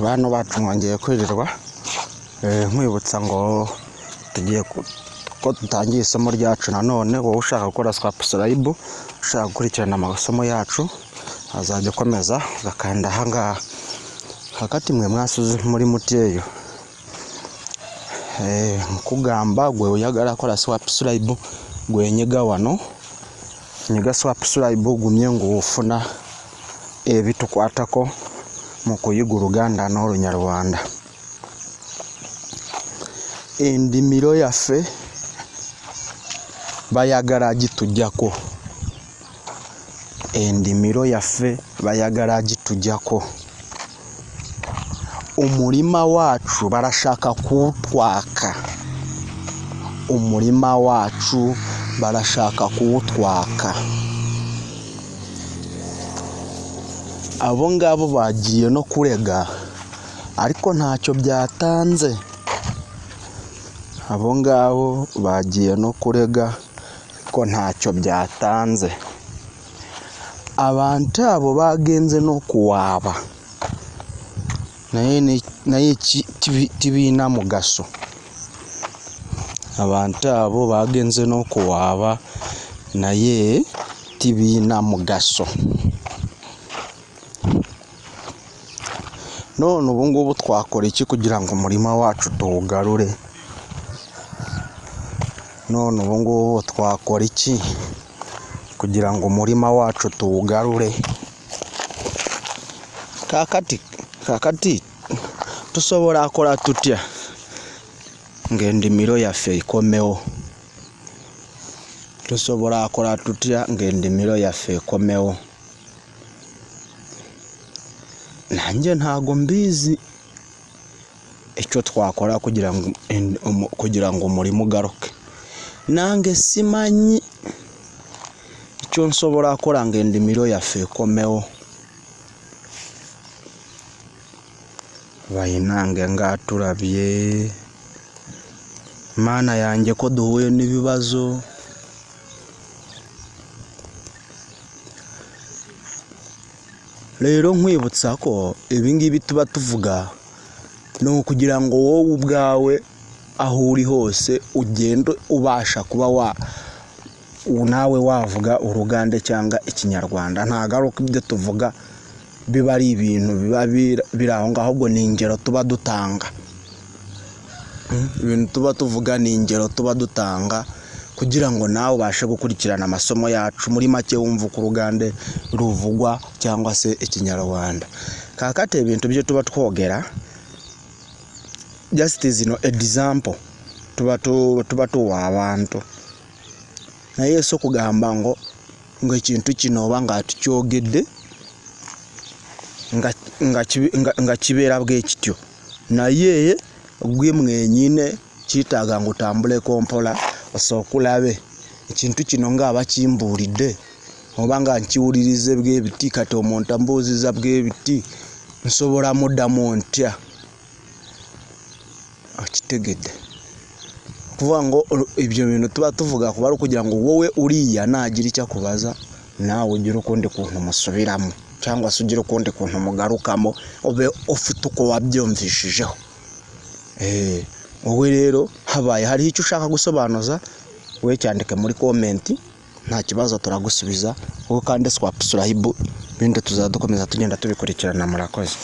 Bano bacu mwongeye kwirirwa, nkwibutsa ngo tugiye ko dutangiye isomo ryacu nanone. Wowe ushaka gukora subscribe, ushaka gukurikirana amasomo yacu, azajya ukomeza ugakanda ahangaha. Hagati mwe mwasuze muri muteyo, nkugamba gwe oyagala kola subscribe, gwenyiga wano, nyiga subscribe gumye ng'ofuna ebitukwatako mu kuyiga Oluganda n'Olunyarwanda. Endimiro yaffe bayagala gitujjako, endimiro yaffe bayagala gitujjako. Umurima wacu barashaka kuwutwaka, umurima wacu barashaka kuwutwaka. Abo ngabo bagiye no kurega ariko ntacyo byatanze, abo ngabo bagiye no kurega ariko ntacyo byatanze. Abantu abo bagenze no kuwaba naye naye tibiina mugaso. Abantu abo bagenze n'okuwaaba naye tibiina mugaso. None ubu ngubu twakora iki kugira ngo umurima wacu tuwugarure? None ubu ngubu twakora iki kugira ngo umurima wacu tuwugarure? Kaakati kaakati tusobola kola tutya ng'endimiro yaffe ekomewo? Tusobola kola tutya ng'endimiro yaffe ekomewo? Nanjye ntago mbizi icyo twakora kugira ngo umurima ugaruke. Nange simanyi icyo nsobola kola ng'endimiro yaffe ekomewo. Bayinange ngatulabye, Mana yanjye ko duhuye n'ibibazo. Rero nkwibutsa ko ibi ngibi tuba tuvuga ni ukugira ngo wowe ubwawe aho uri hose ugende ubasha kuba wa nawe wavuga Urugande cyangwa Ikinyarwanda. Ntabwo ari uko ibyo tuvuga biba ari ibintu biba biri aho ngaho, ahubwo ni ingero tuba dutanga. Ibintu tuba tuvuga ni ingero tuba dutanga kugira ngo nawe ubashe gukurikirana amasomo yacu, muri make wumve uko Urugande ruvugwa cyangwa se Ikinyarwanda. Kaakati ebintu byo tuba twogera just zino example tuba tuwa abantu, naye si okugamba ngo ekintu kino oba nga tukyogedde nga kibeera bwe kityo, naye gwe mwenyine kyetaaga ngu otambuleko mpola osooke olabe ekintu kino nga bakimbuulidde oba nga nkiwulirize bwe biti, kati omuntu ambuuziza bwe biti nsobola muddamu ntya? Okitegedde? Kuvuga ngo ibyo bintu tuba tuvuga kuba ari ukugira ngo wowe uriya nagira icyo akubaza nawe ugire ukundi kuntu umusubiramo cyangwa se ugire ukundi kuntu umugarukamo, ube ufite uko wabyumvishijeho. Wowe rero habaye hariho icyo ushaka gusobanuza, wowe cyandike muri comment, nta kibazo turagusubiza, wowe kandi subscribe, ibindi tuzajya dukomeza tugenda tubikurikirana. Murakoze.